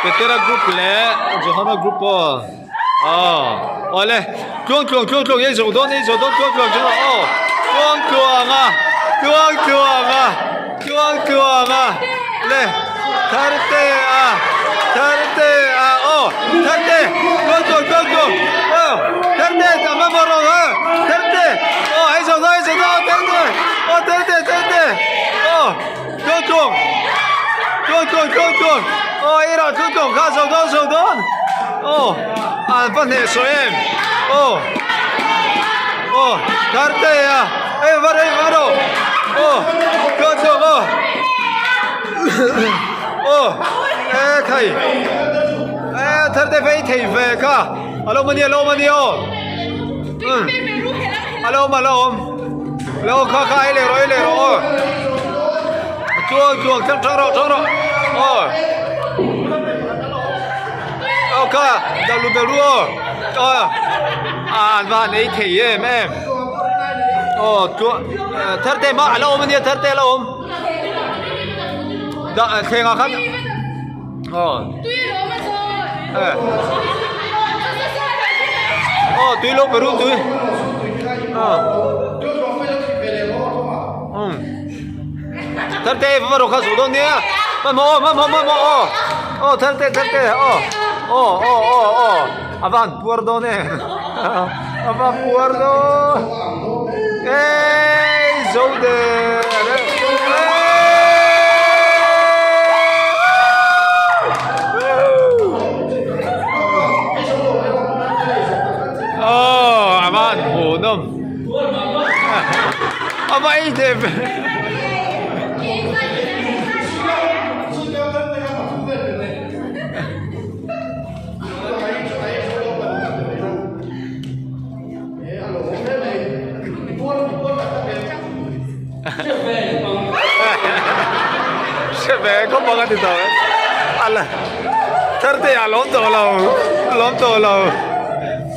Petera group leh Johana group aw aw awle tluang tluang tluang tluang ei zo dawn ei zo dawn tluang tluang tluang aw tluang tluang a tluang tluang a tluang tluang a le tharte a tharte a aw tharte tluang tluang tluang tluang aw tharte a mamawh rawh a tharte aw ei zo dawn ei zo dawn tharte aw tharte tharte aw. Tluang tluang tluang tluang tluang tluang aw ei rah tluang tluang kha zo dawn zo dawn aw an va hneh sawi em aw aw tharte a ei va rei va rawh aw tluang tluang aw aw e khai e tharte vei thei ve kha a lo awm a nia a lo awm a nia aw a lo awm a lo awm. Lo kha kha ei leh rawh ei leh rawh aw chuang chuang thang thang rawh thang rawh aw aw kha dalu dalu aw aw an va han ei thei em em aw chuan tharte mah a la awm ania tharte a la awm dah thleng ah khan aw aw tui lo peru tui aw um tharte va rawh kha zu dawn nia hmanhmawh aw hmanhmawh hmanhmawh aw aw tharte tharte aw aw aw aw aw a van puar dawn em a va puar dawn ei zo der Aw a van hmuhnawm a va ei hneh ve. Hre ve khawp ang a ti tawh e. Ala tharte ah lawm tawh lo lawm tawh lo.